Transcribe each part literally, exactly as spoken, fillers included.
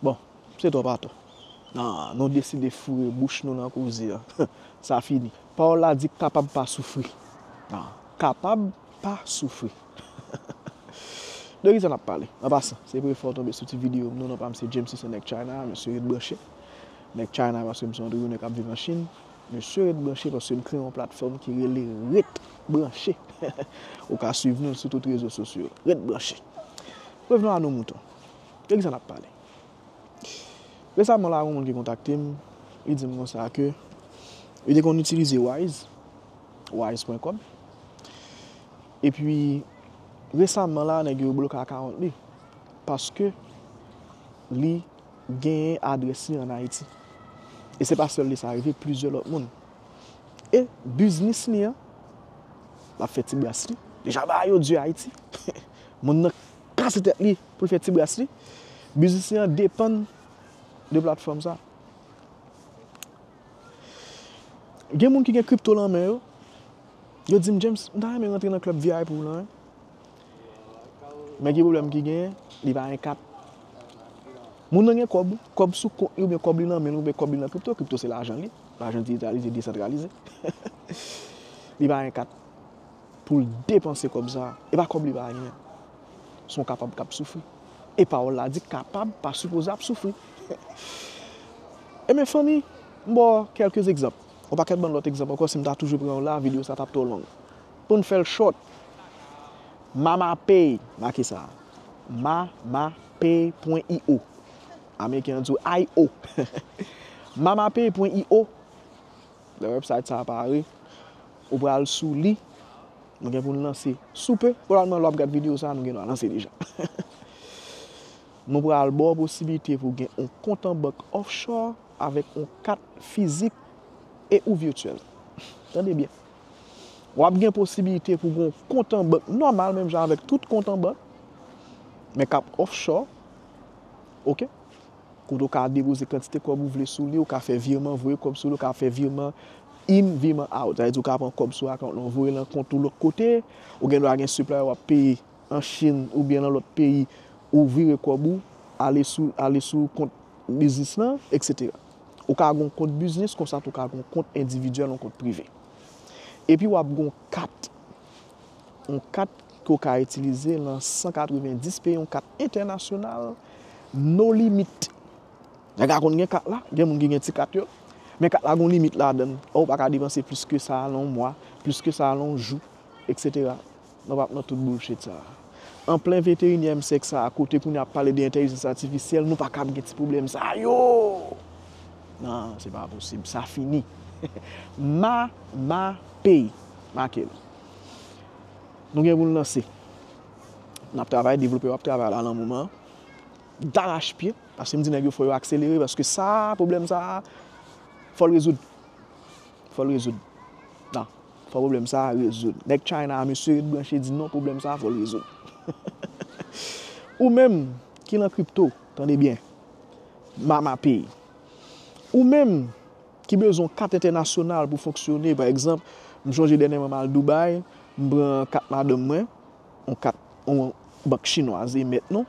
Bon, se twò pa twò. Nan, nou deside foure bouch nou nan koze a. Sa fini. Pawòl la di kapab pa soufri. Nan, kapab pa soufri. De kisa n ap pale? An pasan, se premye fwa w tonbe sou ti videyo m, non, non pa m se James, se Nèg China, mesye ret branche. Nèg China, paske m se yon antreprenè k ap viv an Chin. Mesye ret branche paske m kreye yon platfòm ki rele Ret Branche. Ou ka swiv nou sou tout rezo sosyo. Ret branche. Revenons à nos moutons. De kisa n ap pale? Resaman la, yon moun ki kontakte m, li di m konsa ke li te konn itilize Wise, wise pwen kòm. Epi, resaman la, nèg yo bloke akawont li. Paske li genyen adrès li ann Ayiti. E se pa sèl li sa rive, plizyè lòt moun. E biznis li an, l ap fè ti bras li. Deja bagay yo di Ayiti. Moun nan kase tèt li pou l fè ti bras li. Biznis li an depann de platfòm sa. Gen moun ki gen kripto lan men yo. Yo di m, James, m ta renmen rantre nan club V I P ou lan, wi. Men ki pwoblèm ki genyen, li pa gen kat. Moun nan gen kòb, kòb sou kont li oubyen kòb li nan men l oubyen kòb li nan kripto, kripto se lajan li, lajan desantralize, desantralize. Li pa gen kat pou l depanse kòb sa a. E pa kòb li pa genyen. Se yon kapab k ap soufri. E pawòl la di kapab pa sipoze ap soufri. Ebyen fanmi, m ba w kèlke egzanp. Yon pakèt bann lòt egzanp ankò, si m ta toujou pran yo la, videyo sa t ap twò long. Pou n fè l short, Mamapay, make sa. Mamapay pwen I O. Ameriken an di w I O. Mamapay pwen I O. Lè website sa a pare, ou pral sou li. Nou gen pou n lanse sou pe. Pwobableman lè w ap gad videyo sa a, nou gen dwa lanse deja. Nou pral ba w posiblite pou w gen yon kont an bank offshore avèk yon kat fizik e ou vityèl. Tande byen. W ap gen posiblite pou w gen yon kont an bank nòmal, menm jan avèk tout kont an bank, men k ap offshore. Oke? Kote w ka depoze kantite kòb ou vle sou li, ou ka fè vireman, voye kòb sou li, ou ka fè vireman in, vireman out. Sa vle di ou ka pran kòb sou akawont lan, voye l nan kont ou lòt kote, ou gen dwa gen supplier w ap peye an Chin oubyen nan lòt peyi, ou vire kòb ou, ale sou, ale sou kont biznis lan, etsetera. Ou ka gen yon kont biznis, konsa tou ou ka gen yon kont endividyèl, yon kont prive. Epi w ap gen yon kat, yon kat ke w ka itilize nan san katrevenndis peyi, yon kat entènasyonal, no limit. Nèg la konn gen kat la, gen moun ki gen ti kat yo, men kat la gen yon limit ladan l. Ou pa ka depanse plis ke sa nan yon mwa, plis ke sa nan yon jou, etsetera. Nou p ap nan tout bullshit sa a. An plen venteyinyèm syèk sa a, kote kounye a ap pale de entèlijans atifisyèl, nou pa kab gen ti pwoblèm sa yo. Non, se pa posib, sa fini. Mamapay, make l. Nou gen pou n lanse. N ap travay, devlopè yo ap travay la nan moman an. Darachpye, paske m di nèg yo fò yo akselere, paske sa, pwoblèm sa a, fò l rezoud. Fò l rezoud. Non, fò pwoblèm sa a rezoud. Nèg China a, mesye ret branche, di non, pwoblèm sa a, fò l rezoud. Ou menm ki nan kripto, tande byen, Mamapay. Ou menm ki bezwen yon kat entènasyonal pou fonksyone, pa egzanp, m chonje dènyèman m al Dubai, m pran kat madanm mwen, yon kat, yon bank chinwaz, e mèt non.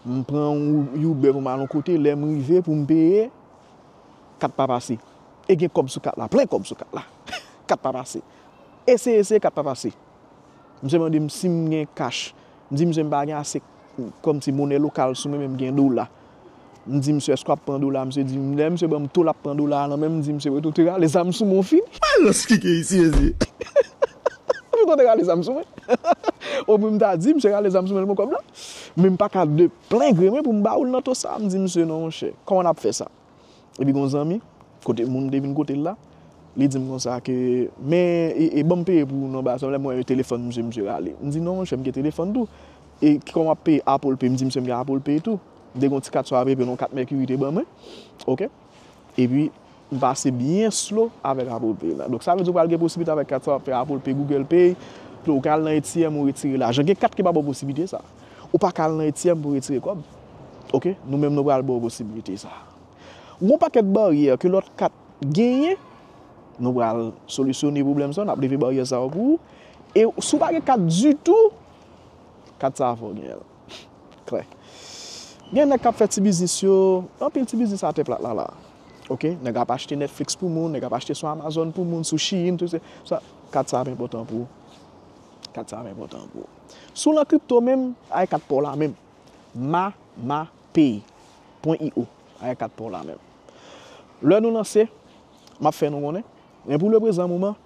M pran yon Uber pou m al yon kote, lè m rive pou m peye, kat pa pase. E gen kòb sou kat la, plen kòb sou kat la. Kat pa pase. Eseye, eseye, kat pa pase. Misye mande m si m gen cash. M di misye m pa gen ase kòmsi monè lokal sou mwen, men m gen dola. M di misye, èske w ap pran dola? Misye di m, lè misye ban m tò l ap pran dola a nan men m, m di misye, ou te rale zam sou mwen, w fini. Alòs, kike isi, mesye. Ou te rale zam sou mwen. Oubyen m ta di, misye rale zam sou mwen, l pran kòb la. Men m pa ka de plen gre mwen pou m ba ou l nan tò sa. M di misye, non, monchè, kòman n ap fè sa? Epi gen yon zanmi, kote moun te vin kote l la, li di m konsa ke, men, e, e ban m peye pou ou non, ba, sanble m wè telefòn misye, misye rale. M di, non, monchè, m gen telefòn tou. E kòman w ap peye? Apple Pay? M di misye m gen Apple Pay tou. M te gen yon ti kat sou Apple Pay, yon kat Mercury te ban mwen. Oke? Epi, m pase byen slow avèk Apple Pay la. Donk, sa vle di w pral gen posiblite avèk kat sa w ap fè Apple Pay, Google Pay, pou w ka al nan A T M ou retire lajan. Gen kat ki pa ba w posiblite sa. Ou pa ka al nan A T M pou w retire kòb. Oke? Nou menm, nou pral ba w posiblite sa. Gon pakèt baryè ke lòt kat genyen, nou pral solisyone pwoblèm sa, n ap leve baryè sa yo pou ou. E si w pa gen kat ditou, kat sa a fò w genyen l. Klè. Gen nèg k ap fè ti biznis yo, anpil ti biznis atè plat la la. Ok, nèg ap achte Netflix pou moun, nèg ap achte sou Amazon pou moun, sou Shein, tout se sa. Kat sa ap enpòtan pou ou. Kat sa ap enpòtan pou ou. Si w nan kripto menm, ay kat pa w la menm. Mamapay pwen io. Ay kat pa w la menm. Lè nou lanse, m ap fè nou konnen. Men pou leprezan moman,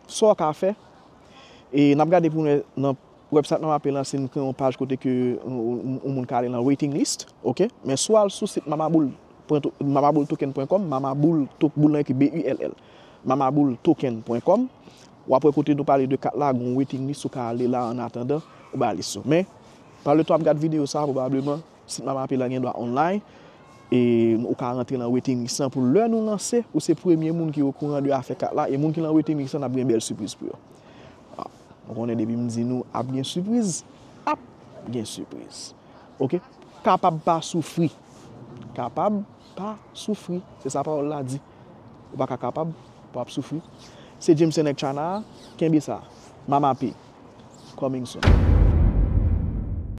sa w ka fè, e n ap gade pou nou nan website Mamapay lan, si nou kreye yon paj kote ke yon, yon, yon moun ka ale nan waiting list, ok? Men si w al sou sit mamabull, mamabulltoken pwen kòm, mamabull, to-, boul lan ekri B U L L. Mamabulltoken pwen kòm, w ap wè kote nou pale de kat la, gen yon waiting list ou ka ale la an atandan ou bay lis ou. Men, pa le tan w ap gad videyo sa, pwobableman, sit Mamapay lan gen dwa online, e ou ka rantre nan waiting list lan pou lè nou lanse, ou se premye moun ki okouran de afè kat la, e moun ki nan waiting list lan, n ap gen bèl sipriz pou yo. Ah, nou konnen depi m di nou ap gen sipriz, ap gen sipriz. Ok? Kapab pa soufri. Kapab pa soufri. Se sa pawòl la di. Ou pa ka kapab, w ap soufri. Se James Nèg Tchana, kenbe sa. Mamapay. Coming soon.